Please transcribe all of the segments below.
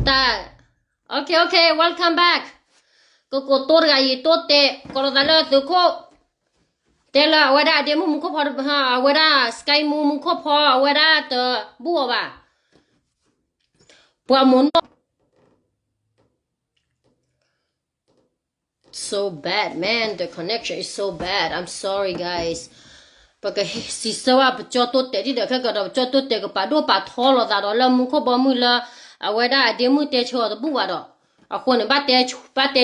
တၢ်, okay, okay, welcome back. ကကိးတိတဂၤအံၤ တိတဲာ် ကိးလိာ်သးလၢသုးခိၣ်, တဲလၢအဝဲဒၣ်အဒ့မုၣ်မူခိၣ်ဖီ, အဝဲဒၣ် Sky မူမူခိၣ်ဖီ အဝဲဒၣ်တဘူၣ်အီၤဘၣ်. ပှၤမုၢ်နီၢ် So bad, man. The connection is so bad. I'm sorry, guys. ပကစံးဆၢဘၣ်ပကၠီတိတဲာ်ဒ်ဒီး ခဲကဒီး ပကၠီတိတဲာ်ကပာ်ဒိၣ်ပာ်ထီလိာ်သးဒီးလၢမူခိၣ်ဘီမုၢ်လၢ အဝဲဒၣ်အဒ့မုၣ်တဲဆၢအီၤတဘူၣ်ဘၣ်ဒီး, အဃိန့ၣ် ဘၣ်တဲ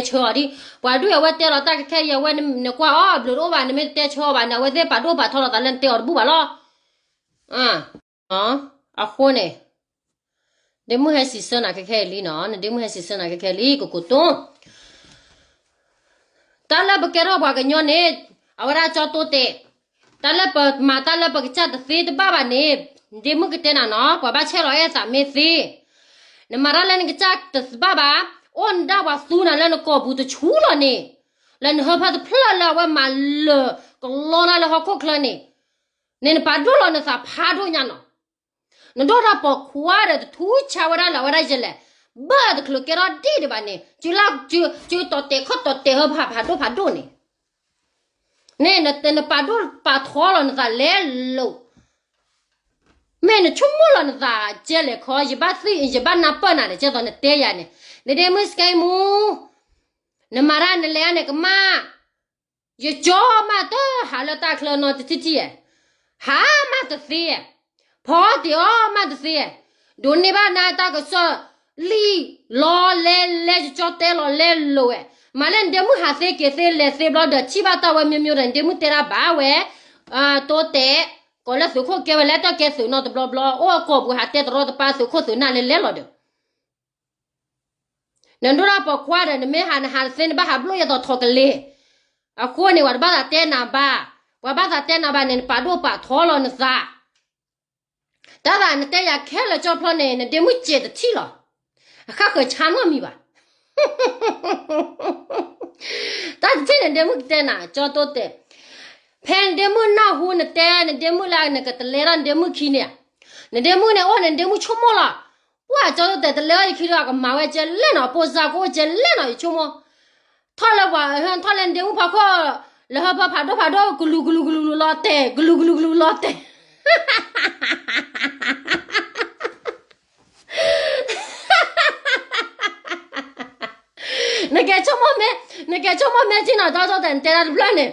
ဆၢအီၤဒ်, ပှၤဒုးအဝဲတဲလီၤတၢ်ကခဲအံၤ အဝဲနကွၢ်အီၤ ဘျုးတအိၣ်ဘၣ် နမ့ၢ်တတဲဆၢအီၤဘၣ်န့ၣ် အဝဲသ့ၣ်ပာ်ဒိၣ်ပာ်ထီလိာ်သးလၢနတဲအီၤတဘူၣ်ဘၣ်လီၤ. အဃိန့ၣ် ဒ့မုၣ်ဟဲစံးဆၢနၤခဲခဲအံၤလံနီၤ, နဒ့မုၣ်ဟဲစံးဆၢနၤခဲခဲလံ ကကိးတိ, တၢ်လၢပကဲထီၣ်ပှၤကညီန့ၣ် အဝဲဒၣ်ကၠီတိတဲာ်, တၢ်လၢပမၤတၢ်လၢပကစၢ်တသ့တဘၣ်ဘၣ်န့ၣ်, ဒ့မုၣ်ကတဲနၤနီၤ ပှၤဘၣ်ဆဲးလီၤအဲၣ်သးမ့ၢ်သ့, နမၤတၢ်လၢနကစၢ်တသ့ဘၣ်ဘၣ်, အိၣ်နဒၣ်ပှၤသူနၤလၢနကိာ်ပူၤတဆူလီၤန့ၣ်, လၢနဟၢဖၢတဖျၢၣ်လၢအဝဲမၤလၢာ်ကလီတၢ်လၢဟီၣ်ခိၣ်ချၢန့ၣ်, န့ၣ်နပာ်ဒိၣ်လီၤနသးဖးဒိၣ်ညါနီၤ. နဒိၣ်တၢ်ပိာ်ခွါဒီးတထူဆါဝဲဒၣ်လၢအဝဲဒၣ်ယဲလဲၣ်, ဘၣ်တချုးကဲထီၣ်ဒ်ဒံးဘၣ်န့ၣ် ကၠီတီတဲာ်ခီၣ်တီတဲာ်ဟၢဖၢဖးဒိၣ်ဖးဒိၣ်န့ၣ်, န့ၣ်နပာ်ဒိၣ်ပာ်ထီလီၤနသးလဲၤလိာ်, မ့ၢ်နဆိကမိၣ်လီၤနသးကဲလဲၣ်ခီ ယဘၣ်သ့ၣ် ယဘၣ်နၢ်ပၢၢ်နၤလဲၣ် ကဲသိးနတဲယၤန့ၣ်, နဒ့မုၣ် Sky မူ နမၤတၢ်နလဲၤန့ၣ်ကမၣ်, ယကၠီမးတဟးလၢတၢ်ချၢနီတထံၣ်ထံၣ်ဧါ, ဟးမးတသ့ဧါ, ဖီတ့ၢ်အီၤမးတသ့ဧါ, ဒိးန့ၢ်ဘၣ်နၤတၢ်ကစီၣ်လံ, လီၤလဲၤလဲၤ ယကၠီတဲလီၤလဲၤလိာ်ဝဲ, မၤလၢနဒ့မုၣ်ဟးသ့က့ၤသ့လဲၤသ့ဘျီဒီး ထံၣ်ဘၣ်တၢ်ဝဲမ့ၢ်မ့ၢ်ဒီး နဒ့မုၣ်တဲဒၣ်ဘၣ်ဝဲ, တိတဲာ်, ကိးလၢသုးခိၣ်ကဲဝဲလၢတၢ်ကဲသုးနီတဘျီဘျီ အိၣ်အကိာ်ပူၤဟးတဲတရီတပါသုးခိၣ်သုးနၢ်လဲၤလဲၤလီၤဒီး နဒိၣ်တၢ်ပိာ်ခွါဒီး နမ့ၢ်ဟးနဟးတသ့ နဘၣ်ဟးဘျိၣ်ယဲသိးထိးကလ့ၤ, အဃိန့ၣ် ပှၤတဘၣ်သးတဲနၤဘၣ်, ပှၤဘၣ်သးတဲနၤဘၣ်န့ၣ် နပာ်ဒိၣ်ပာ်ထီလီၤနသး, တၢ်သးနတဲယၤခဲလၢာ်ကၠီဖျီန့ၣ် နဒ့မုၣ်စဲးတထံၣ်လီၤ, အဃၣ်ဃၢၤဆါနီတမံၤဘၣ် တၢ်တထံၣ်န့ၣ် နဒ့မုၣ်ကတဲနၤ ကၠီတိတဲာ်, ဖဲနဒ့မုၣ်နၢ်ဟူနတဲ နဒ့မုၣ်လၢနကတလဲထီၣ်နဒ့မုၣ်ခံန့ၣ်, နဒ့မုၣ်န့ၣ်အိၣ်န့ၣ် နဒ့မုၣ်ဆိကမိၣ်လီၤ, ပှၢ်ကၠီတိတဲာ်တလဲထီၣ်ယခံဒီး ကမၤဝဲကဲလဲၣ်နီၤ ပိၢ်စၢ်ကအိၣ်ကဲလဲၣ်နီၤ ယဆိကမိၣ်, ထီၣ်လၢပှၤ ထီၣ်လၢနဒ့မုၣ်ဖီခိၣ်, လၢဟၢဖၢဖးဒိၣ်ဖးဒိၣ် ကလူၤကလူၤကလူၤလီၤတဲာ် ကလူၤကလူၤကလူၤလီၤတဲာ် နကဲဆိကမိၣ်မ့ၢ်, နကဲဆိကမိၣ်မ့ၢ်က့နီၤ ဒီးဒီးတဲနတဲတၢ်တဖျၢၣ်န့ၣ်,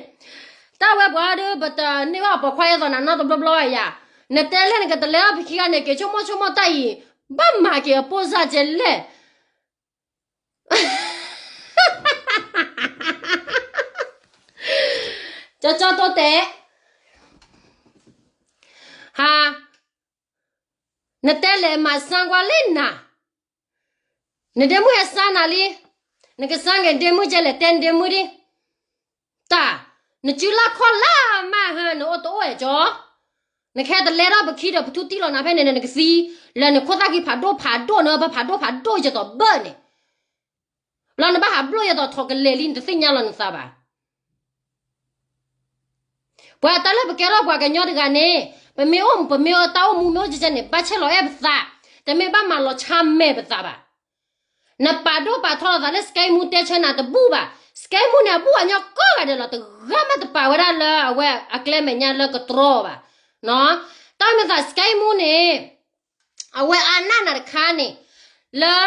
တၢ်ဝဲပှၤဒီး ပတန့ၢ်ဘၣ်ပိာ်ခွါယဲသိးနၤနီတဘျီဘျီဘၣ်ယၤ, နတဲလၢနကတလဲထီၣ်ပခံဂၤန့ၣ် က့ၤဆိကမိၣ်ဆိကမိၣ်တၢ်အံၤ, ဘၣ်မၤက့ၤအပိၢ်စၢ်ကဲလဲၣ် ကၠီကၠီတိတဲာ်, ဟါ, နတဲလဲၤမၤစၢ်ကွၢ်လၢနၤ, နဒ့မုၣ်ဟဲစၢ်နၤလံ, နကစၢ်က့ၤနဒ့မုၣ်ကဲလဲၣ် တဲနဒ့မုၣ်ဒ်, တၢ်, နစုလၢခီၣ်လၢမးဟၢ နအိၣ်တအိၣ်အဲၣ်ကၠီ, နကဟဲတလဲထီၣ်ပခံဒီးပထူတံၢ်လီၤနၤဖဲန့ၣ် နကသံ, လၢနခိၣ်သၣ်ခံဖးဒိၣ်ဖးဒိၣ် နဟၢဖၢဖးဒိၣ်ဖးဒိၣ်ယဲသိးဘၢၣ်န့ၣ် ဘျီနဘၣ်ဟးဘျိၣ်ယဲသိးထိးကလဲၤလံ နတသ့ၣ်ညါလီၤနသးဘၣ်. ပှၤတၢ်လၢပကဲထီၣ်ပှၤကညီတဂၤန့ၣ်, ပမ့ၢ်အိၣ်ပမ့ၢ်တၢ်အိၣ်မူမ့ၢ်အိၣ်ကဲကဲန့ၣ် ဘၣ်ဆဲးလီၤအဲၣ်ပသး, တမ့ၢ်ဘၣ်မၤလီၤဆါမဲာ်ပသးဘၣ်. နပာ်ဒိၣ်ပာ်ထီလီၤသးလၢ Sky မူတဲဆၢနၤတဘူၣ်ဘၣ်, Sky မူန့ၣ် အဘူၣ်အညီကိးဂၤဒဲးလီၤ တဂၤမးတပာ်ဝဲဒၣ်လၢအဝဲအကျဲမဲာ်ညါလၢကတြီဘၣ်. တၢ်မ့ၢ်သး Sky မူန့ၣ် အဝဲအါနၢ်နၤတခါန့ၣ်, လၢ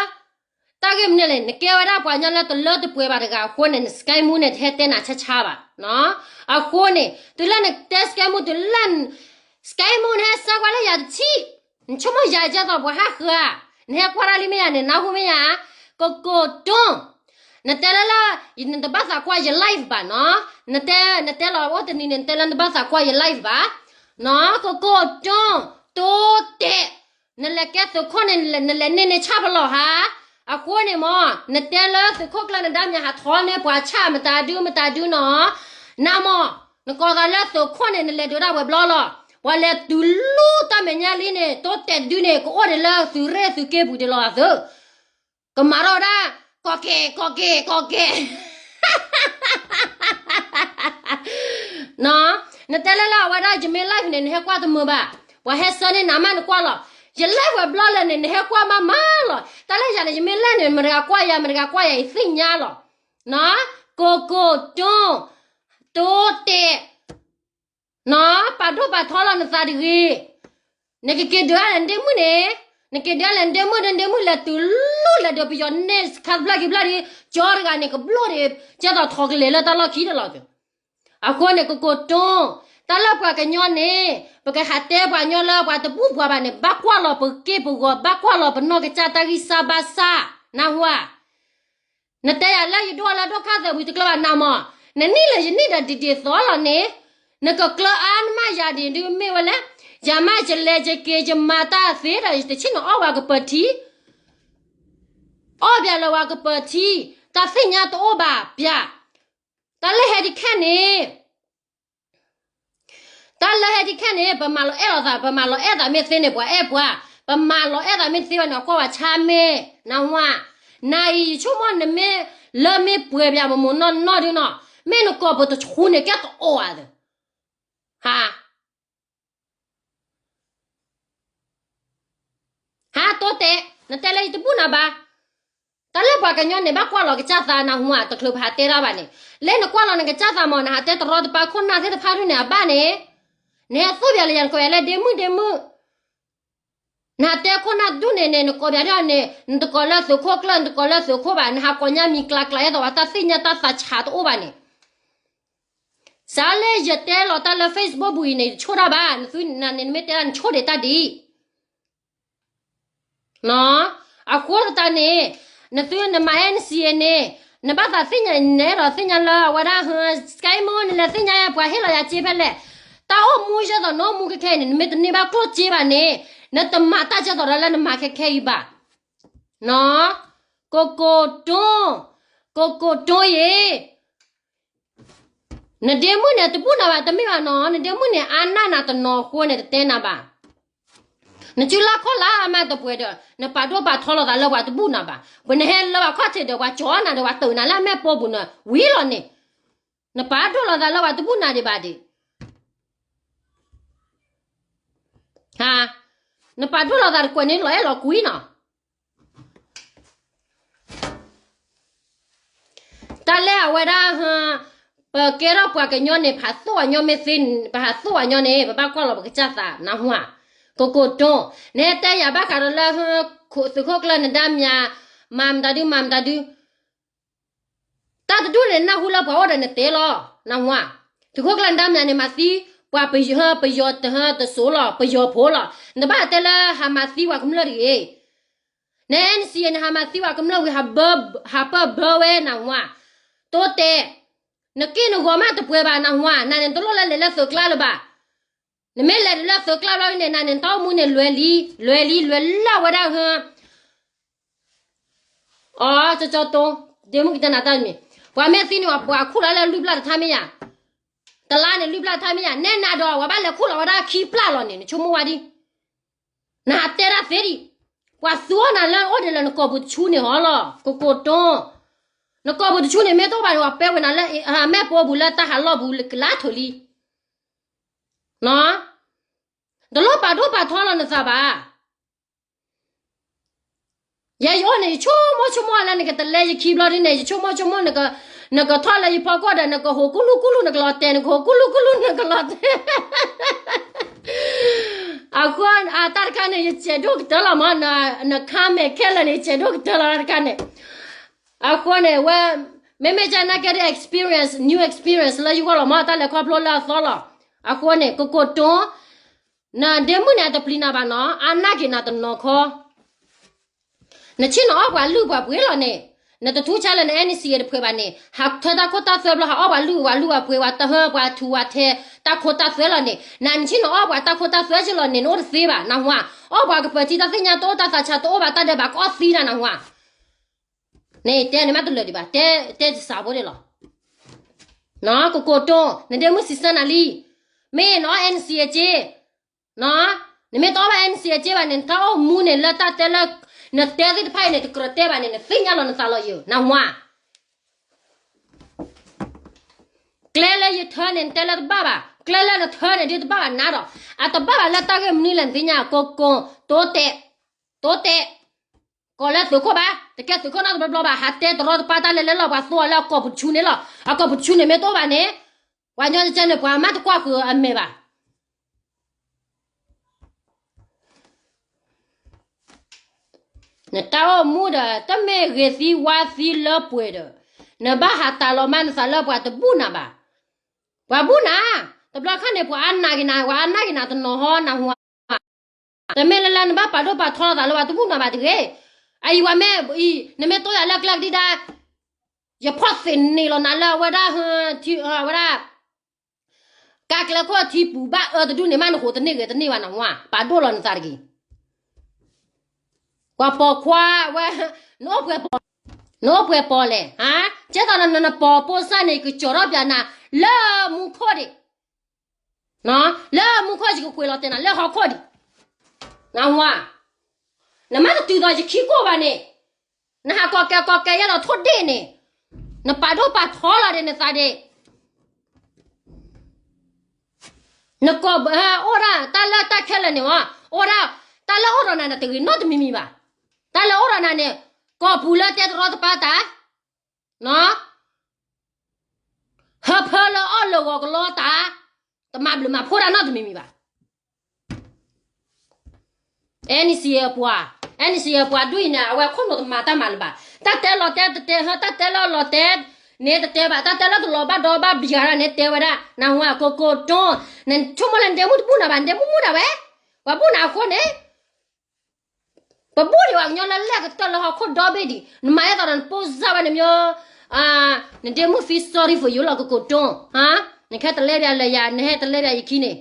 တၢ်ဂ့ၢ်မနုၤလဲၣ် နကဲဝဲဒၣ်ပှၤကညီလၢတလၢတပှဲၤဘၣ်တဂၤအဃိန့ၣ် န Sky မူန့ၣ် တဟဲတဲနၤဆါဆါဘၣ်. အဃိန့ၣ် တုၤလၢနတဲ Sky မူ တုၤလၢ Sky မူ နဟဲစၢ်ကွၢ်လၢယၤတထံၣ်, နဆိကမိၣ်ယၤကဲသိးပှၤဟးဃၢၤဧါ, နဟဲကွၢ်တၢ်လံမ့ၢ်ယၤန့ၣ် နၢ်ဟူမ့ၢ်ယၤ, ကကိးတိ နတဲလၢလၢ နတဘၣ်သးကွၢ်ယ live ဘၣ်နီၤ, နတဲ နတဲလီၤအိၣ်တနံၤန့ၣ် နတဲလၢနတဘၣ်သးကွၢ်ယ live ဘၣ်, နီၤ ကကိးတိ တိတဲာ်, နလဲၤကဲသုးခိၣ်န့ၣ် နလဲၤန့ၢ်န့ၢ်ဆၣ်ဖလီၤဟါ, အဃိန့ၣ်မ့ၢ် နတဲလၢသုးခိၣ်ကျၢၢ်နဒါမ့ၢ်ဟးထီန့ၢ်ပှၤဆၣ်မတၤဒုမတၤဒုနီၤ, နမ့ၢ် နကိးသးလၢသုးခိၣ်န့ၣ် နလဲၤဒုးဒၣ်ဝဲၤဘျီလီၤ, ပှၤလဲၤတုၤလူတၢ်မဲာ်ညါလံန့ၣ် တိတဲာ်ဒုန့ၣ် ကအိၣ်ဒံးလၢသုးရ့ၣ်သုးက့ပူၤဒံးလီၤအသုး ကမၤထီၣ်ဝဲဒၣ် ကီၢ်ကဲၣ် ကီၢ်ကဲၣ် ကီၢ်ကဲၣ် နီၤ, နတဲလၢလၢအဝဲဒၣ် ယမ့ၢ် live န့ၣ် နဟဲကွၢ်တမုာ်ဘၣ်, ပှၤဟဲဆှၢန့ၢ်နၤမးနကွၢ်လီၤ, ယလဲၤဝဲဘျီလဲၣ်န့ၣ် နဟဲကွၢ်မးမးလီၤ. တၢ်လၢယၤန့ၣ် ယမ့ၢ်လဲၣ်န့ၣ် မတၤတဂၤကွၢ်ယၤ မတၤတဂၤကွၢ်ယၤ ယသ့ၣ်ညါလီၤ. ကိကိတိ တိတဲာ် ပာ်ဒိၣ်ပာ်ထီလီၤနသးတဂ့ၤ. နကက့ၤဒုးဂၤလဲၣ်နဒ့မုၣ်န့ၣ်, နက့ၤဒုးဂၤလဲၣ်နဒ့မုၣ်ဒီး နဒ့မုၣ်လဲၤတုၤလူၢ်လဲၤဒုးပယီၤန့ၣ် ခါတဖျၢၣ်ခံဖျၢၣ်ဒီး ကၠီတဂၤန့ၣ် ကဘျိၣ်ဒီး ကဲသိးထီၣ်ကလဲာ်လၢတၢ်လီၢ်ခံတလီၤက့ၤ. အဃိန့ၣ် ကိကိတိ တၢ်လၢပှၤကညီန့ၣ် ပကဟးတဲပှၤကညီလၢပှၤတဘူၣ်ပှၤဘၣ်န့ၣ် ဘၣ်ကွၢ်လီၤပက့ၢ်ပဂီၤ ဘၣ်ကွၢ်လီၤပနီၢ်ကစၢ်တၢ်ဂံၢ်စၢ်ဘါစၢ်, နၢ်ဟူဧါ. နတဲယၤလၢယဒိၣ်လၢဒိၣ်ခါသၢဝံၤတကျၢၢ်ဘၣ်နၤမး, နနံၣ်လၢယနံၣ်ဒီးဒ်ဒ်သိးလီၤန့ၣ်, နကကျၢၢ်အါနမးယၤဒ်ဒုးမ့ၢ်ဝဲလဲၣ်, ယၤမးယလဲၤယက့ၤယမၤတၢ်သ့ဒီး ယတဆ့ၣ်နီၤအီၣ်ဝဲကပၢၤထံ အီၣ်ဘၣ်လၢပှၤကပၢၤထံ, တၢ်သ့ၣ်ညါတအိၣ်ဘၣ်ပျၢ်, တၢ်လၢဟဲဒ်ခဲန့ၣ်, တၢ်လၢဟဲဒ်ခဲန့ၣ် ပမၤလီၤအဲၣ်လိာ်သး, ပမၤလီၤအဲၣ်သးမ့ၢ်သ့န့ၣ် ပှၤအဲၣ်ပှၤ, ပမၤလီၤအဲၣ်သးမ့ၢ်သ့ဘၣ်န့ၣ် ကွၢ်ဝဲဆါမ့ၢ်, နၢ်ဟူဧါ, နအံၤယဆိကမိၣ်နမ့ၢ်လၢမ့ၢ်ပှဲၤပျၢ်မမိၢ်နီၢ်နီၢ်ဒုနီၤ, မ့ၢ်နကိာ်ပူၤတဆူန့ၣ်ကဲတအိၣ်ဧါသၢ, ဟါ ဟါတိတဲာ်, နတဲလၢယတဘူၣ်နၤဘၣ်. တၢ်လၢပှၤကညီန့ၣ် ဘၣ်ကွၢ်လီၤကစၢ်သးနၢ်ဟူဧါ, တချုးပဟးတဲတၢ်ဘၣ်န့ၣ်, လၢနကွၢ်လီၤနကစၢ်သးမး နဟးတဲတရီတပါခိၣ်နၢ်သ့ၣ်တဖၣ်ဒုန့ၣ် အဘၣ်န့ၣ်, နဟဲသိၣ်ပျၢ်လၢယၤ နကိးယၤလၢဒ့မုၣ်ဒ့မုၣ်, နဟးတဲခိၣ်နၢ်ဒုန့ၣ်န့ၣ် နကိးပျၢ်ဒ်န့ၣ် နတကိးလၢသုးခိၣ်ကျၢၢ် နတကိးလၢသုးခိၣ်ဘၣ်, နဟးကိးညါမံၤကျါကျါ အဲၣ်ဒိးဝဲတၢ်သ့ၣ်ညါတၢ်သးဆးတအိၣ်ဘၣ်န့ၣ် စးလၢယတဲလီၤတၢ်လၢ Facebook ပူၤအံၤန့ၣ် ယတဆိၣ်တၢ်ဘၣ်, နသုန့ၣ်နမ့ၢ်တဲဒၣ်နဆိၣ်ဒံးတၢ်ဒ်အံၤ, အဃိသတးန့ၣ်, နသုနမၤ NCA န့ၣ်, နဘၣ်သးသ့ၣ်ညါ နအဲၣ်ဒိးသ့ၣ်ညါလၢအဝဲဒၣ် စကဲမူ နလဲၤသ့ၣ်ညါပှၤဟ့ၣ်လီၤယၤစ့ဖဲလဲၣ်, တၢ်အိၣ်မူယဲၢ်သိးနအိၣ်မူခဲခဲအံၤန့ၣ် နမ့ၢ်တန့ၢ်ဘၣ်ကျိၣ်စ့ဘၣ်န့ၣ်, နတမၤတၢ်ယဲၢ်သိးဒီးလၢနမၤခဲခဲအံၤဘၣ်. ကိကိတိ, ကိကိတိယ့ၣ် နဒ့မုၣ်န့ၣ် တဘူၣ်နၤဘၣ် တမ့ၢ်ဘၣ်နီၤ, နဒ့မုၣ်န့ၣ် အါနၢ်နၤတနီၤအဃိန့ၣ် တတဲနၤဘၣ်. နစုလၢခီၣ်လၢအမၤတပှဲၤဒီး နပာ်ဒိၣ်ပာ်ထီလီၤသးလၢပှၤတဘူၣ်နၤဘၣ်. ပှၤနဟဲလၢပှၤခီၣ်ထံးဒီး ပှၤကၠီနၤဒီး ပှၤတၢၢ်နၤလၢအမဲာ်ပိာ်ပူၤန့ၣ် ဝံၤလီၤန့ၣ်, နပာ်ဒိၣ်လီၤသးလၢပှၤတဘူၣ်နၤဒံးဘၣ်ဒံး နပာ်ဒိၣ်လီၤသးတကွဲးန့ၣ် လီၤအဲၣ်လီၤကွံနီၤ. တၢ်လၢအဝဲဒၣ်, ပကဲထီၣ်ပှၤကညီန့ၣ် ပဟးသိၣ်ဝဲညီမ့ၢ်သ့, ပဟးသိၣ်ဝဲညီန့ၣ် ပဘၣ်ကွၢ်လီၤပကစၢ်သးနၢ်ဟူဧါ. ကိကိတိ, နဟဲတဲယၤဘၣ်ဃးဒီးလၢ သုးခိၣ်ကျၢၢ်နဒါမၠး, မၤမတၤဒု မၤမတၤဒု တၢ်တဒူၣ်န့ၣ် နၢ်ဟူလၢပှၤအိၣ်ဒီးနတဲလီၤ, နၢ်ဟူဧါ. သုးခိၣ်ကျၢၢ်နဒါမၠးန့ၣ် မၤသံ ပှၤပယီၤတဟၢတစိၤလီၤ, ပယီၤဖိလီၤ. နတဘၣ်တဲလၢဟးမၤသံပှၤကမျၢၢ်တဂ့ၤ. န NCA န့ၣ် ဟးမၤသံပှၤကမျၢၢ်ဝံၤ ဟးပၢၢ်ဘၢဝဲ နၢ်ဟူဧါ. တိတဲာ်, နက့ၢ်နဂီၤမးတပှဲၤဘၣ် နၢ်ဟူဧါ. နၤန့ၣ်တလိၣ်လၢလဲၤလၢသုးကျါလၢၤဘၣ်. နမ့ၢ်လဲၤဒ်လၢသုးကျါဘျီန့ၣ် နၤန့ၣ်တၢ်အိၣ်မူန့ၣ် လွဲၤလံ, လွဲၤလံ လွဲၤလၢဝဲဒၣ်ဟၢ အီ ကၠီကၠီတိ, ဒ့မုၣ်ကတဲနၤတၢ်တမံၤ, ပှၤမ့ၢ်သံန့ၣ် ပှၤခူၣ်လီၤလၢလွံၢ်ပျၢ်တထါမ့ၢ်ယၤ, တလါန့ၣ် လွံၢ်ပျၢ်တထါမ့ၢ်ယၤ, နဲနၤဒီး ပှၤဘၣ်လဲၤခူၣ်လီၤဝဲဒၣ်ခံပျၢ်လီၤန့ၣ် နဆိကမိၣ်ဝဲဒ်, နဟးတဲဒၣ်သ့ဒံး, ပှၤသူအီၣ်နၤလၢအိၣ်ဒံးလၢနကိာ်ပူၤတဆူန့ၣ်ဟီလီၤ, ကိကိတိ, နကိာ်ပူၤတဆူန့ၣ် မ့ၢ်တအိၣ်ဘၣ်န့ၣ် ပှၤပဲဝဲနၤလၢ မဲာ်ပိာ်ပူၤလၢတၢ်ဟးလီၢ်ပူၤ ကလါထၢၣ်လံ, တလိၣ်ပာ်ဒိၣ်ပာ်ထီလီၤနသးဘၣ်. ယဲယအိၣ်န့ၣ် ယဆိကမိၣ်ဆိကမိၣ်လၢနကတလဲယခံဘျီဒ်န့ၣ် ယဆိကမိၣ်ဆိကမိၣ် နကထီၣ်လၢယဖီခိၣ်ဒီး နကဟူးကူၣ်လူၣ်ကူၣ်လူၣ်နကလီၤတဲာ် နကဟူးကူၣ်လူၣ်ကူၣ်လူၣ်နကလီၤတဲာ် အဃိ အတၢ်တခါန့ၣ် ယစဲးဒိၣ်ကတၢၢ်လီၤမး န comment ခဲလၢာ်န့ၣ် ယစဲးဒိၣ်ကတၢၢ်လီၤတၢ်တခါန့ၣ်, အဃိန့ၣ် ဝဲ မ့မ့ၢ်ကနၣ်ကဲဒ် experience, new experience လၢယဂီၢ်လီၤမး တၢ်လဲၤခီဖျိလၢအသီလီၤ, အဃိန့ၣ် ကကိတိ နဒ့မုၣ်န့ၣ် အတပျံၤနၤဘၣ်နီၤ အါနၢ်က့ၤနၤတနီၤခီ နဆ့ၣ်နီၤအီၣ်ပှၤလုၢ်ပှၤပှ့ၤလီၤန့ၣ်, နတထူဆါလၢန NCA တဖှဲးဘၣ်န့ၣ်, ဟးထၢတၢ်ခိတၢ်သွဲဘျီ ဟးအီၣ်ပှၤလုၢ်ပှၤပှ့ၤ ပှၤတဟၢပှၤထူးပှၤထဲ တၢ်ခိတၢ်သွဲလီၤန့ၣ်, နနဆ့ၣ်နီၤအီၣ်ပှၤတၢ်ခိတၢ်သွဲက့လီၤန့ၣ် နအိၣ်တသ့ဘၣ် နဟါ, အီၣ်ပှၤကပၢၤထံ တၢ်သ့ၣ်ညါတအိၣ် တၢ်သးဆးတအိၣ်ဘၣ် တၢ်ဒဲးဘးကအီၣ်သံနၤ နဟါ, န့ၣ်တဲန့ၣ်မးတလၢာ်ဒံးဘၣ်, တဲ တဲစးဖိဒၣ်လီၤ ကကိတိ နဒ့မုၣ်စံးဆၢနၤလံ, မ့ၢ်နအီၣ် NCA က့, နမ့ၢ်တအီၣ်ဘၣ် NCA က့ဘၣ်န့ၣ် နတၢ်အိၣ်မူန့ၣ် လၢတၢ်တဲလၢ နတဲသ့ၣ်တဖၣ်အံၤန့ၣ် တကြၢးတဲဘၣ်န့ၣ် နသ့ၣ်ညါလီၤနသးလီၤယိာ် နဟါ, ကျဲလၢယထၢန့ၣ် နတဲလၢတဘၣ်ဘၣ်, ကျဲလၢနထၢန့ၣ်ဒုးတဘၣ်ဘၣ်နၤဒီး, အတဘၣ်ဘၣ်လၢတၢ်ဂ့ၢ်မနုၤလဲၣ်နသ့ၣ်ညါ ကိကိ, တိတဲာ်, တိတဲာ်, ကိးလၢသုးခိၣ်ဘၣ်, တကဲသုးခိၣ်နီတဘျီဘျီဘၣ်, ဟးတဲတရီတပါတၢ်လဲၤလဲၤလီၤ ပှၤသိအီၤလၢအကိာ်ပူၤတဆူန့ၣ်လီၤ, အကိာ်ပူၤတဆူန့ၣ်မ့ၢ်တအိၣ်ဘၣ်န့ၣ်, ပှၤညီကဲန့ၣ် ပှၤမၤတကွၢ်ဃုာ်အမဲာ်ဘၣ်. နတၢ်အိၣ်မူဒီး တမ့ၢ်ဂ့ၤသံဝါသံလၢပှဲၤဒီး, နဘၣ်ဟးတၢ်လီၤမးနသးလၢပှၤတဘူၣ်နၤဘၣ်. ပှၤဘူၣ်နၤ, တဘျီခါန့ၣ် ပှၤအါနာ်က့ၤနၤ, ပှၤအါနာ်က့ၤနၤတနီၤဟီနၢ်ဟူဧါ. တမ့ၢ်လၢလၢနဘၣ်ပာ်ဒိၣ်ပာ်ထီလီၤသးလၢပှၤတဘူၣ်နၤဘၣ်တဂ့ၤ. အအံၤပှၤမ့ၢ်အံၤ နမ့ၢ်တိၢ်ယၤလၢကျဲကဒံဒါ, ယဖီၣ်သ့ၣ်န့ၢ်လီၤနၤလၢအဝဲဒၣ်, အဝဲဒၣ် ကါကျဲခိၣ်ထံပူၤဘၣ်အၢတဒူၣ်န့ၣ်မး နဃိတန့ၢ်ဂ့ၤတန့ၢ်ဘၣ်နၢ်ဟူဧါ, ပာ်ဒိၣ်လီၤနသးတဂ့ၤ. ပှၤပိာ်ခွါဝဲ, နအိၣ်ပှဲၤပီၤ, နအိၣ်ပှဲၤပီၤလဲၣ်, ကဲသိးနနပိာ်ပိစၢ်န့ၣ် ကကၠီၤထီၣ်ပၠးနၤလၢမူခိၣ်ဒံး, လၢမူခိၣ်ယကကွံာ်လီၤတဲာ်နၤလၢဟီၣ်ခိၣ်ဒံး, နၢ်ဟူဧါ, နမ့ၢ်တတုၤဒီးယခံကိၢ်ဘၣ်န့ၣ်, နဟးကီၢ်ကဲကီၢ်ကဲယဲဒီးထိၣ်ဒ့ၣ်န့ၣ်, နပာ်ဒိၣ်ပာ်ထီလီၤဒံးနသးဒံး နကိးဘၣ်အိၣ်ဒၣ်တၢ်လၢတၢ်ခဲလၢာ်န့ၣ်မး, အိၣ်ဒၣ်, တၢ်လၢအိၣ်ဒီးနၤန့ၣ်တဂ့ၤနီတမံၤမံၤဘၣ်. တၢ်လၢအိၣ်ဒီးနၤန့ၣ်, ကိာ်ပူၤလၢတဲတရီတပါတၢ်, ဟၢဖၢလၢအီၣ်လၢာ်ဂီၤကလီတၢ်, တမၤဘျုးမၤဖှိၣ်တၢ်နီတမံၤမံၤဘၣ်. အဲန့ၣ်စံးပှၤ, အဲန့ၣ်စံးပှၤဒ်အံၤန့ၣ် အဝဲခိၣ်နူာ်တမၤတၢ်မၤလၢၤဘၣ်. တၢ်တဲလီၤတဲတတဲဟၢ, တၢ်တဲလၢအလီၤတဲန့ၣ်တတဲဘၣ်, တၢ်တဲလၢတလီၤဘၣ်ဒီဘၣ်ဘံဂၤဒၣ်န့ၣ်တဲဝဲဒၣ်, နၢ်ဟူဧါ ကိကိတိ, နဆိကမိၣ်လၢနဒ့မုၣ်တဘူၣ်နၤဘၣ်, နဒ့မုၣ်ဘူၣ်နၤဝဲ, ပှၤဘူၣ်နၤအဃိန့ၣ် ပဘူၣ်ဒံးပှၤကညီလၢလဲၣ်ကတၢၢ်လၢဟီၣ်ခိၣ်ဒီဘ့ၣ်ဒံး, နမၤအသးဒီးနပိၢ်စၢ်ဝဲန့ၣ်မ့ၢ်, နဒ့မုၣ် feel sorry for you လီၤ ကိကိတိ, နကဟဲတလဲပၠးလၢယၤ, နဟဲတလဲပၠးယခံန့ၣ်,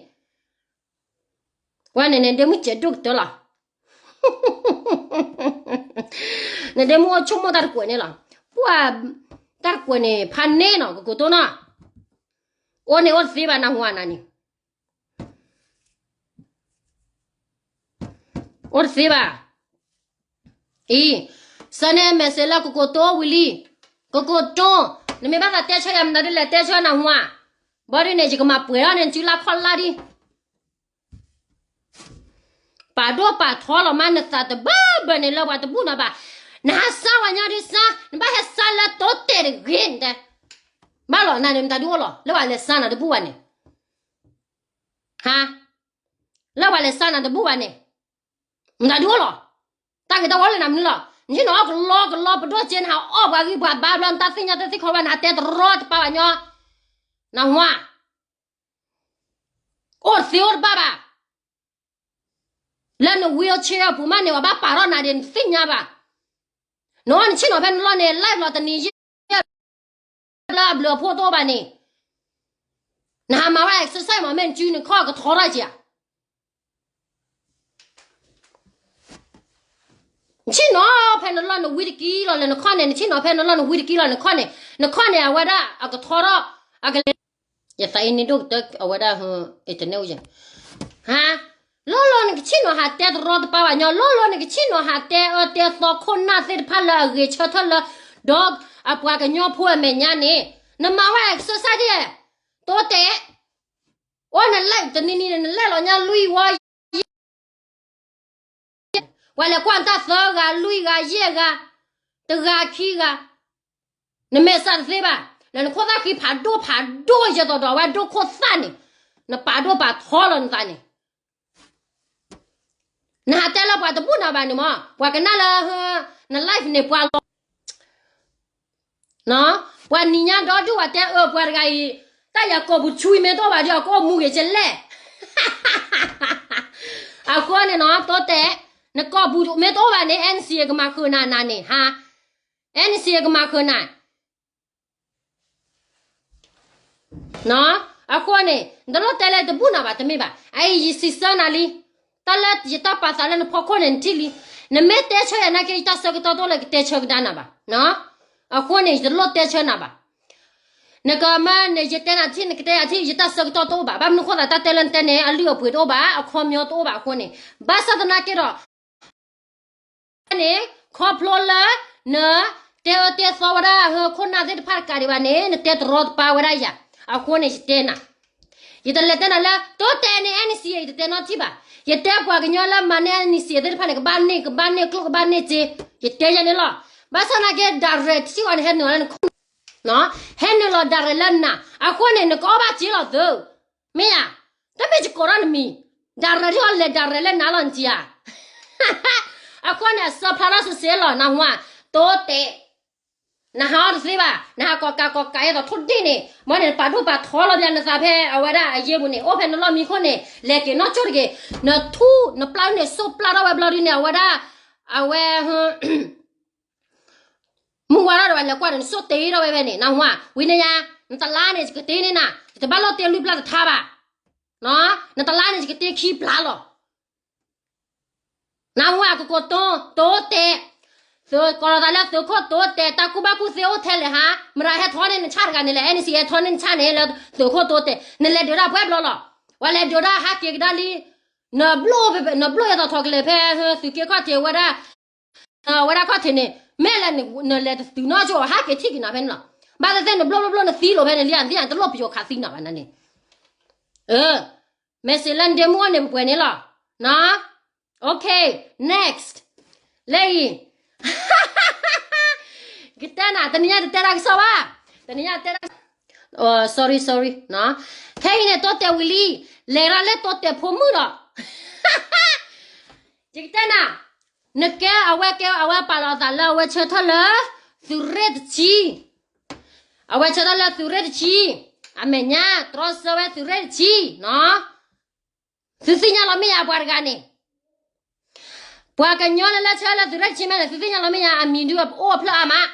ဝဲန့ၣ် နဒ့မုၣ်စဲးဒိၣ်ကတၢၢ်လီၤ. နဒ့မုၣ်အိၣ်ဆိကမိၣ်တၢ်တကွဲးန့ၣ်လီၤ. ပှၤတၢ်တကွဲးန့ၣ် ဖးန့ၢ်နီၤ ကိကိတိနီၤ, အိၣ်န့ၣ်အိၣ်တသ့ဘၣ် နၢ်ဟူဧါနၤန့ၣ် အိၣ်တသ့ဘၣ်. အံၤ, ဆၢန့ၢ် message လၢကိကိတိဝံၤလံ, ကိကိတိ, နမ့ၢ်ဘၣ်သးတဲဆၢယၤမတၤဒ်လဲၣ် တဲဆၢနၢ်ဟူဧါ, ဘၣ်ဒ်န့ၣ် ယကမၤပှဲၤထီၣ်န့ၣ် နစုလါခီၣ်လါဒံး ပာ်ဒိၣ်ပာ်ထီလီၤမးနသးတဘၢဘၢန့ၣ်လၢပှၤတဘူၣ်နၤဘၣ်. နဟးစါပှၤညီဒ်စါ, နဘၣ်ဟဲစါလၢတိတဲာ်တဂ့ၤနတဲ, ဘၣ်လီၤနၤန့ၣ် မတၤဒုအိၣ်လီၤ လၢပှၤလဲၤစါနၤတဘူၣ်ဘၣ်န့ၣ်, ဟါ, လၢပှၤလဲၤစါနၤတဘူၣ်ဘၣ်န့ၣ်, မတၤဒုအိၣ်လီၤ. တၢ်ဂ့ၤတၢ်ဝီလၢနၤမနုၤလီၤ. နဟံၣ်နီၤအီၣ်ကလီကလီပဒိၣ်က့ နဟးအီၣ်ပှၤဂံၢ်ပှၤဘါဘျီ နတၢ်သ့ၣ်ညါတသ့ခီဘၣ် နဟးတဲတရီတပါဘၣ်ညီ, နၢ်ဟူဧါ. အိၣ်တသ့အိၣ်တဘၣ်ဘၣ်. လၢန wheelchair အပူၤမးန့ၣ် ပှၤဘၣ်ပာ်ထီၣ်နၤဒံး နသ့ၣ်ညါဘၣ်. နအီၣ်နဆ့ၣ်နီၤဖဲနလီၢ်န့ၣ် live လီၤတနံၤယဲၢ် လၢအဘျုးအဖှိၣ်တအိၣ်ဘၣ်န့ၣ်, နဟးမၤဝဲ exercise မး မ့ၢ်နစုနခီၣ်ကထီထီၣ်က့ဧါ. နဆ့ၣ်နီၤဖဲနလီၢ်နဝံတကံလီၤလၢနခီၣ်န့ၣ်, နဆ့ၣ်နီၤဖဲနလီၢ်နဝံတကံလီၤနခီၣ်န့ၣ်, နခီၣ်န့ၣ် အဝဲဒၣ်အကထီထီၣ်, အကလဲၤ, ယသးအံၤန့ၣ်ဒိၣ်ကတၢၢ်အဝဲဒၣ်, အဝဲဒၣ်, ဟါ, လီၤလီၤနကဆ့ၣ်နီၤဟးတဲတရီတပါဘၣ်ညီ, လီၤလီၤနကဆ့ၣ်နီၤဟးတဲအၢတဲသီခိၣ်နၢ်သ့ၣ်တဖၣ်လၢအဂ့ၤဆၢထၢၣ်လၢ, ဒီးအပှၤကညီဖိအမဲာ်ညါန့ၣ်, နမၤဝဲ exercise ဒ်, တိတဲာ်, အိၣ်နလဲၣ်တနံၤနံၤန့ၣ် နလဲၣ်လီၤညါလွံၢ်ဝီ ပှၤလဲၤကွၢ်နတၢ်သၢဂၤလွံၢ်ဂၤယဲၢ်ဂၤ, တဂၤခံဂၤ, နမဲာ်ဆှးတသ့ဘၣ်, လၢနခိၣ်သၣ်ဃံဖးဒိၣ်ဖးဒိၣ်ယဲၢ်သိးဒီးအဝဲဒိၣ်ခိၣ်သၣ်န့ၣ်, နပာ်ဒိၣ်ပာ်ထီလီၤနသးန့ၣ်, နဟးတဲလၢပှၤတဘူၣ်နၤဘၣ်န့ၣ်မး ပှၤကနၣ်လၢ, န live န့ၣ်ပှၤလီၤ ပှၤနံၤညါဒီဒူၣ်ဝဲတဲအၢပှၤတဂၤအံၤ, တၢ်ယၤကိာ်ပူၤဆူအံၤမ့ၢ်တအိၣ်ဘၣ်ဒီး အကအိၣ်မူဂ့ၤကလဲၣ်. အဃိန့ၣ်နီၤ တိတဲာ်, နကိာ်ပူၤမ့ၢ်တအိၣ်ဘၣ်န့ၣ် အဲၣ်နစံး ကမၤဃုာ်နၤနၤန့ၣ် ဟါ, အဲၣ်နစံး ကမၤဃုာ်နၤ အဃိန့ၣ် နတလိၣ်တဲလၢတဘူၣ်နၤဘၣ်တမ့ၢ်ဘၣ်. အအံၤယစံးဆၢနၤလံ, တၢ်လၢယတၢ်ပာ်သးလၢနဖီခိၣ်န့ၣ်နထံၣ်လံ, နမ့ၢ်တဲဆၢယၤနာ်က့ ယတၢ်ဆၢကတီၢ်တအိၣ်လၢကတဲဆၢကဒါနၤဘၣ်. အဃိန့ၣ် ယတလိၣ်တဲဆၢနၤဘၣ်. နကမၢန့ၣ် ယတဲနၤထံၣ် နကတဲယၤထံၣ် ယတၢ်ဆၢကတီၢ်တအိၣ်ဘၣ်. ဘၣ်မနုၤဃိသး တၢ်တဲလၢနတဲန့ၣ် အလုၢ်အပှ့ၤတအိၣ်ဘၣ်, အခီပညီတအိၣ်ဘၣ်အဃိန့ၣ်, ဘၣ်ဆၣ်သနာ်က့ဒီး န့ၣ် ခီဖျိလၢ နတဲအၢတဲသီဝဲဒၣ် ဟၢခိၣ်နၢ်သ့ၣ်တဖၣ်တကးဒံးဘၣ်န့ၣ် နတဲတရီတပါဝဲဒၣ်ယၤ, အဃိန့ၣ် ယတဲနၤ, ယတလဲၤတဲနၤလၢ တိတဲာ်န့ၣ် NCA ယတတဲနီတထံၣ်ဘၣ်. ယတဲပှၤကညီလၢမၤန့ၢ် NCA သ့ၣ်တဖၣ်န့ၣ် ကဘၣ်န့ၢ် ကဘၣ်န့ၢ်ကျိၣ် ကဘၣ်န့ၢ်စ့, ယတဲယဲန့ၣ်လီၤ. ဘၣ်ဆၣ်သနာ်က့ direct ထံၣ်အီၤန့ၣ် ဟဲနုာ်လီၤလၢနခိၣ်, ဟဲနုာ်လီၤ direct လၢနၤ, အဃိန့ၣ် နကအီၣ်ဘၣ်စ့လီၤသု, မ့ၢ်ဧါ, တမ့ၢ်ယကိးထီၣ်နမံၤ, direct ထံၣ်အီၤလဲၤ direct လၢနၤလီၤနထံၣ်ဧါ. အဃိန့ၣ် အစၢဖျါထီၣ်စ့ၢ်လီၤ နၢ်ဟူဧါ, တိတဲာ် နဟးအီၣ်တသ့ဘၣ်, နဟးကိးကးကိးကး အဲၣ်ဒိးထိၣ်ဒ့ၣ်န့ၣ် မ်န့ၣ် နပာ်ဒိၣ်ပာ်ထီလီၤဘၣ်နသးဖဲအဝဲဒၣ်အယ့ၢ်ပူၤန့ၣ် အိၣ်ဖဲနလီၢ်မံခိၣ်န့ၣ် လဲၤက့ၤနီၢ်ကၠိၣ်တက့ၢ်, နထူၣ်နပျၢ်န့ၣ် စိၢ်ပျၢ်ထီၣ်ဝဲဘျီဒုန့ၣ် အဝဲဒၣ်, အဝဲ မုၢ်ဝါထီၣ်ဒီးဝဲလဲၤကွၢ်ဒီး နစိၢ်တ့ထီၣ်ဝဲဖဲန့ၣ် နၢ်ဟူဧါ, ဝံၤန့ၣ်ယါ, နတလါန့ၣ် ယကတ့န့ၢ်နၤ, ယတဘၣ်လိၣ်တ့လွံၢ်ပျၢ်တထါဘၣ်, နတလါန့ၣ် ယကတ့ခံပျၢ်လီၤ. နၢ်ဟူဧါ ကကိးတိတဲာ်, ကိးလီၤသးလၢသုးခိၣ်တိတဲာ် တၢ်ကူၣ်ဘၣ်ကူၣ်သ့အိၣ်ထဲလဲၣ်ဟါ, မတၤဟဲထီၣ်န့ၢ်နဆၣ်တဂၤန့ၣ်လဲၣ်, NCA ဟဲထီၣ်န့ၢ်နဆၣ်န့ၣ် လၢသုးခိၣ်တိတဲာ် နလဲၤဒုးတၢ်ပှဲၤဘျီလီၤ, ပှၤလဲၤဒုးတၢ်ဟးက့ၤကဒါလံ, နဘျိၣ်, နဘျိၣ်ယဲသိးထီၣ်ကလဲာ်ဖဲသုးက့ခီၣ်ထံးဝဲဒၣ် ဝဲဒၣ်ခီၣ်ထံးန့ၣ် မ့ၢ်လၢနလဲၤတသုးနီၢ်ကၠိ ဟးက့ၤထံၣ်က့ၤနၤဖဲန့ၣ်လီၤ. ဘၣ်သ့ၣ်သ့ၣ်နဘျိၣ်ဘျိၣ်ဘျိၣ် နသံလိာ်ဖဲန့ၣ်လံ, နသံယါ တလိၣ်ပယီၤခးသံနၤဘၣ်နၤန့ၣ်, မဲာ်စ့းလၢနဒ့မုၣ်အီၣ်န့ၣ် ပှဲၤန့ၣ်လီၤ. Okay, next, လၢအံၤ ကတဲနၤ တနံၤညါတတဲတၢ်ကစီၣ်ဘၣ်, တနံၤညါတဲတၢ်, sorry, sorry, ခဲအံၤန့ၣ် တိတဲာ်ဝံၤလံ, လဲၤရၤလၢတိတဲာ်ဖိမုၣ်ဒီး ယကတဲနၤ, နကဲအဝဲကဲ အဝဲပာ်လီၤအသးလၢအဝဲဆၢထၢၣ်လၢ သုးရ့ၣ်တဆံ, အဝဲဆၢထၢၣ်လၢသုးရ့ၣ်တဆံ, အမဲာ်ညါ တြီဆၢဝဲသုးရ့ၣ်တဆံနီၤ, သုသ့ၣ်ညါလီၤမ့ၢ်ယါ ပှၤတဂၤန့ၣ်, ပှၤကညီလၢလၢဆၢလၢသုးရ့ၣ်တဆံမ့ၢ်န့ၣ် သုသ့ၣ်ညါလီၤမ့ၢ်ယါ အမံၤဒုးအိၣ်အဖျၢၣ်အါမး,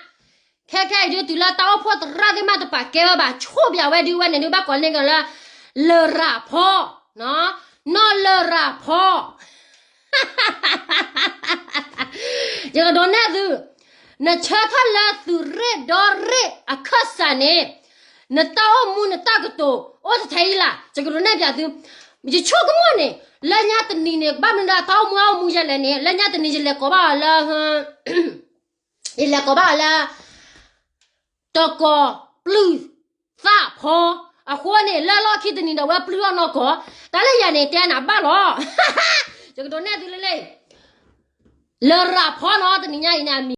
ခဲခဲအံၤဒုးတုၤလၢတၢ်အိၣ်ဖှိၣ်သရၣ်သ့ၣ်မးတပာ်ကဲဝဲဘၣ် ဆိၣ်ပၠးဝဲဒုးဝဲန့ၣ်ဒုးဘၣ်ကိးန့ၢ်ကလၢ လရၤဖီ, နီၢ်လရၤဖီ ယကဒိးနဲၣ်သု, နဆၢထၢၣ်လၢသုးရ့ၣ်ဒီရ့ၣ်အခၢၣ်စးန့ၣ်, နတၢ်အိၣ်မူနတၢ်ကတိၤအိၣ်တထဲအံၤလၢ်, ယကဒိးနဲၣ်ပၠးသု, ယဆိကမိၣ်န့ၣ်, လၢညါတနံၤန့ၣ် ကဘၣ်မနုၤဒၣ်တၢ်အိၣ်မူအအိၣ်မူယဲလဲၣ်န့ၣ် လၢညါတနံၤယလဲၤကိးဘၣ်အီၤလၢ ယလဲၤကိးဘၣ်အီၤလၢ တကိးပျုၢ်သၣ်ဖီ, အဃိန့ၣ် လၢလီၢ်ခံတနံၤဒီး ဝဲပျုၢ်ထီၣ်နီၢ်ကီၢ်, တၢ်လၢယၤန့ၣ် တဲနၤဘၣ်လီၤ, ယကဒိးနဲၣ်သုလၢလၢ, လရၤဖီနီၤ တနံၤညါအံၤန့ၣ်အမံၤ